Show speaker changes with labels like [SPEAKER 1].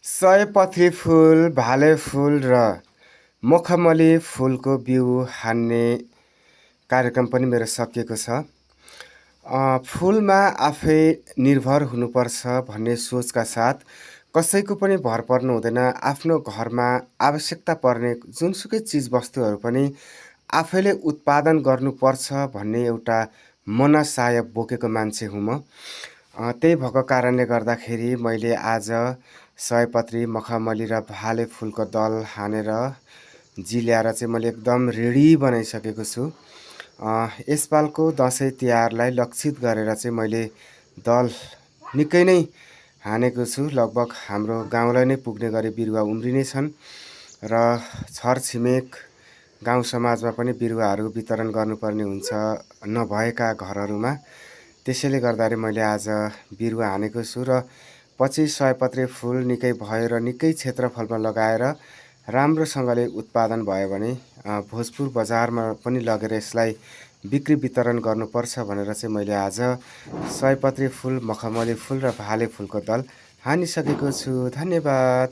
[SPEAKER 1] सयपत्री फुल, भाले फुल र मखमली फुलको बिउ हान्ने कार्यक्रम पनि मेरो सकिएको छ। फुलमा आफै निर्भर हुनुपर्छ भन्ने सोचका साथ कसैको पनि भर पर्नु हुँदैन। आफ्नो घरमा आवश्यकता पर्ने जुनसुकै चिजवस्तुहरू पनि आफैले उत्पादन गर्नुपर्छ भन्ने एउटा मनसाय बोकेको मान्छे हुँ म। त्यही भएको कारणले गर्दाखेरि मैले आज सयपत्री, मखमली र भाले फुलको दल हानेर जिल्याएर चाहिँ मैले एकदम रेडी बनाइसकेको छु। यसपालको दसैँ तिहारलाई लक्षित गरेर चाहिँ मैले दल निकै नै हानेको छु। लगभग हाम्रो गाउँलाई नै पुग्ने गरी बिरुवा उम्रिनै छन् र छरछिमेक गाउँ समाजमा पनि बिरुवाहरू वितरण गर्नुपर्ने हुन्छ नभएका घरहरूमा। त्यसैले गर्दाखेरि मैले आज बिरुवा हानेको छु र पछि सयपत्री फुल निकै भयो र निकै क्षेत्रफलमा लगाएर राम्रोसँगले उत्पादन भयो भने भोजपुर बजारमा पनि लगेर यसलाई बिक्री वितरण गर्नुपर्छ भनेर चाहिँ मैले आज सयपत्री फुल, मखमली फुल र भाले फुलको दल हानिसकेको छु। धन्यवाद।